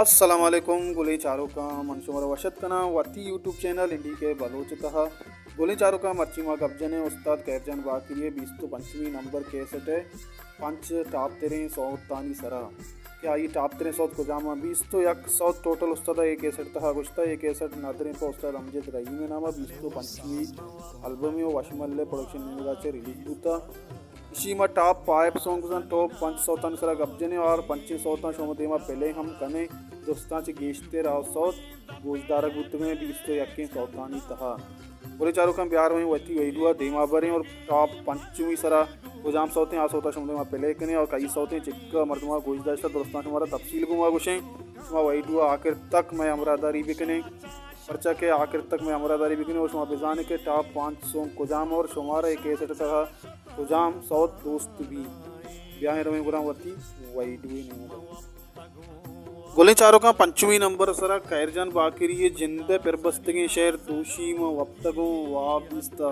السلام علیکم گلیں چاروکاں، من شمارا وش اتک کناں وتی یوٹیوب چینل این ڈی کے بلوچ ءِ تہا۔ گلیں چاروکاں، مرچی ما گپ جنیں استاد خیر جان باقری ءِ بیست ءُ پنچمی نمبر کیسٹ ءِ پنچ ٹاپ تریں سوتانی سرا کہ آئی ٹاپ تریں سوت کجام اَں۔ بیست ءُ یک سوت ٹوٹل استاد ءَ اے کیسٹ ءِ تہا گوشتہ۔ اے کیسٹ ندریں پہ استاد امجد رحیم ءِ نام ءَ بیست ءُ پنچمی البمے ءُ وشمل ءِ پروڈکشن ءِ نیمگ ءَ چہ ریلیز بوتہ۔ ایشی ما ٹاپ فائیو سانگز اَں، ٹاپ پنچ سوتانی سرا گپ جنیں اور پنچیں سوتاں شما دیما پلے ہم کنیں۔ درستاں چہ گیشتر آ سوت گوشدارگ بوتگیں بیست ءُ یکیں سوتانی تہا۔ گلیں چاروکاں، بیا رویں وتی ویڈیو ءَ دیما بریں اور ٹاپ پنچمی سرا کجام سوتیں، آ سوتا شما دیما پلے کنیں اور کئی سوتیں چکا مردماں گوش داشتہ، درستاں شمارا تفصیل گوما گوشیں۔ شما ویڈیو ءَ آخر تک مئے ہمراہ داری بکنیں، پرچا کہ آخر تک مئے ہمراہ داری بکنیں اور شما بزانیں کہ ٹاپ پانچ سونگ کجام اور شمارا اے کیسٹ ءِ تہا کجام سوت دوست بی۔ بیائیں رویں گڑا وتی ویڈیو ءِ نیمگ ءَ۔ گلیں چاروکاں، پنچمی نمبر ءِ سرا خیر جان باقری ءِ جند ءِ پر بستگیں شعر دوشی من وپتگوں واب دیستہ۔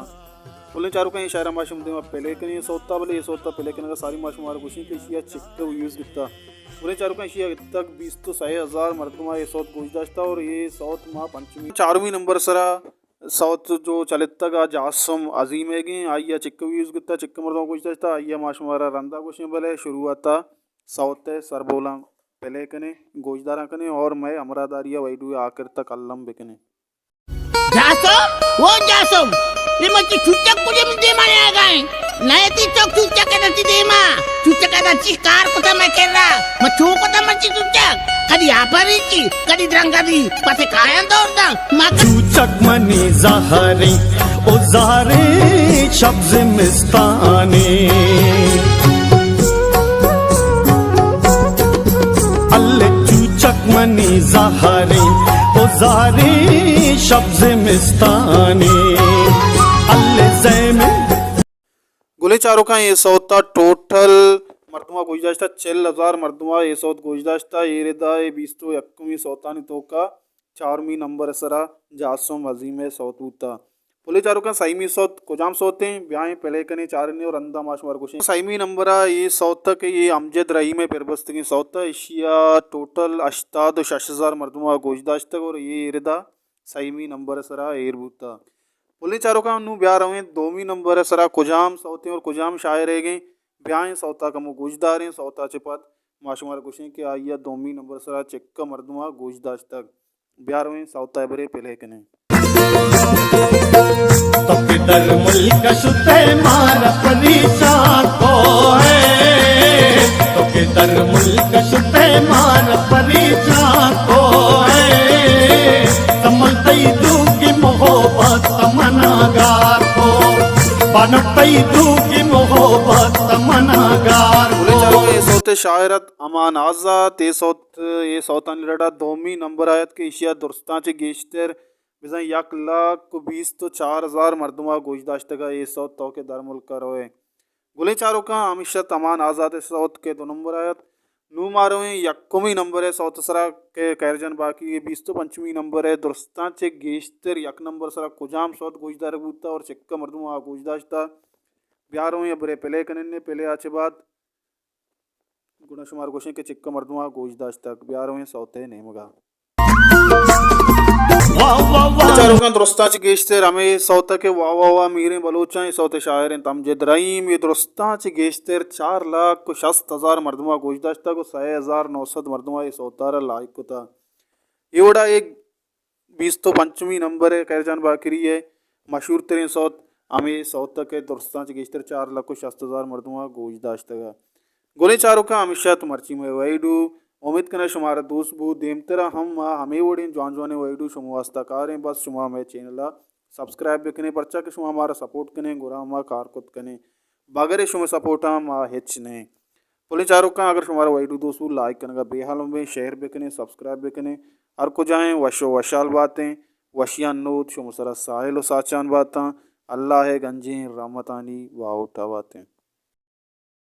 گلیں چاروکاں، اے شعر ءَ ما شمے دیما پلے کنیں اے سوتا، بلے اے سوتا پلے کنگ ءَ ساری ما شمارا گوشیں کہ ایشی ءَ چکہ ویوز گپتہ۔ گلیں چاروکاں، ایشی ءَ گپتگ بیست ءُ سئے ہزار مردماں اے سوت گوش داشتہ اور اے سوت ما پنچمی، چارمی نمبر ءِ سرا سوت جو چلتگ آ جاسم عظیم ایگیں، آئی ءَ چکہ ویوز گپتہ، چکہ مردماں گوش داشتہ، آئی ءَ ما شمارا رندا گوشیں، بلے شروعات ءَ سوت ءِ سربولاں پلے کنیں، گوشداراں کنیں اور مئے ہمراہ داری ءَ ویڈیو ءَ آخر تک الم بکنیں۔ جاسم، او جاسم، اے مرچی چوچک کجام دیما نیاگا ایں؟ نئے تی چک چوچک ءَ نتی دیما۔ چوچک ءَ نتی کار کتا مئے کرا۔ ما چون کتا مرچی چوچک؟ کدی آپری چی، کدی درنگا دی، پس کایاں دور داں۔ ما چوچک منی زہریں، او زہریں شب زمستانی۔ الے چوچک منی زہریں، او زہریں شب زمستانی۔ الے زیمیں۔ گلیں چاروکاں، اے سوت ءَ ٹوٹل مردماں گوش داشتہ، چل ہزار مردماں اے سوت گوش داشتہ۔ اے ردا اے بیست ءُ یکمی سوتانی توکا چارمی نمبر ءِ سرا جاسم عظیم ءِ سوت بوتہ۔ گلیں چاروکاں، سئیمی سوت کجام سوتیں؟ بیائیں پلے کنیں، چاریں اور رندا ما شمارا گوشیں۔ سئیمی نمبر ءَ اے سوت کہ اے امجد رحیم ءِ پر بستگیں سوت ءَ، ایشی ءَ ٹوٹل ہشتاد ءُ شش ہزار مردماں گوش داشتگ اور اے ردا سئیمی نمبر ءِ سرا ایر بوتہ۔ گلیں چاروکاں، نوں بیا رویں دومی نمبر ءِ سرا کجام سوتیں اور کجام شاعر ایگیں؟ بیائیں سوتا کمو گوش داریں، سوتا چہ پد ما شمارا گوشیں کہ آئی ءَ دومی نمبر ءِ سرا چکہ مردماں گوش داشتگ۔ بیا رویں سوتا برے پلے کنیں۔ تو کدھر ملک شتے مار پریشان کو ہے، تو کدھر ملک شتے مار پریشان کو ہے، سمل تئی دوکی محبت تمنا گار کو، پن تئی دوکی محبت تمنا گار کو۔ گلیں چاروکاں، اے سوت ءِ شاعر ات امان آزات، اے سوت، اے سوتانی ردا دومی نمبر ءَ ات کہ ایشی ءَ درستاں چہ گیشتر بزاں یک لاکھ ءُ بیست ءُ چار ہزار مردماں گوش داشتگ ءَ اے سوت تو کہ در ملک ءَ روئے۔ گلیں چاروکاں، ہمیش ات امان آزات ءِ سوت کہ دو نمبر ءَ ات۔ نوں ما رویں یکمی نمبر ءِ سوت ءِ سرا کہ خیر جان باقری ءِ بیست ءُ پنچمی نمبر ءِ درستاں چہ گیشتر یک نمبر ءِ سرا کجام سوت گوش دارگ بوتہ اور چکہ مردماں گوش داشتہ۔ بیا رویں ابرے پلے کنیں، پلے ءَ چہ بعد گڑا شمارا گوشیں کہ چکہ مردماں گوش داشتگ۔ بیا رویں سوت ءِ نیمگا۔ واہ، واہ، واہ۔ چاروکاں، درستاں چہ گیشتر ہمے سوت کہ واہ واہ واہ میریں بلوچاں، اے سوت ءِ شاعر انت امجد رحیم۔ اے درستاں چہ گیشتر چار لاکھ ءُ شست ہزار مردماں گوش داشتگ ءُ سئے ہزار نو سد مردماں اے سوت ءَ را لائک کتہ۔ اے وڑا اے بیست ءُ پنچمی نمبر ءِ خیر جان باقری ءِ مشہور تریں سوت ہمے سوت کہ درستاں چہ گیشتر چار لکھ ءُ شست ہزار مردماں گوش داشتگ۔ گلیں چاروکاں، ہمیش ات مرچی مئے ویڈیو۔ امیت کناں شمارا دوست بوت۔ دیمترا ہم ما ہمے وڑیں جوان جوانیں ویڈیو شما واسطہ کاریں۔ بس شما مئے چینل ءَ سبسکرائب بکنیں، پرچا کہ شما مارا سپورٹ کنیں، گڑا ما کار کت کنیں۔ بغیر شمئے سپورٹاں ما ہچ نہ ایں۔ گلیں چاروکاں، اگر شمارا ویڈیو دوست بوت، لائک کنگا بے حال مبیں، شیئر بکنیں، سبسکرائب بکنیں۔ ہر کجا ایں، وش ءُ وشحال باتیں، وشیانی نود شمئے سرا ساحل ءُ ساچان باتاں۔ اللہ ءِ گنجیں رحمتانی باہوٹا باتیں۔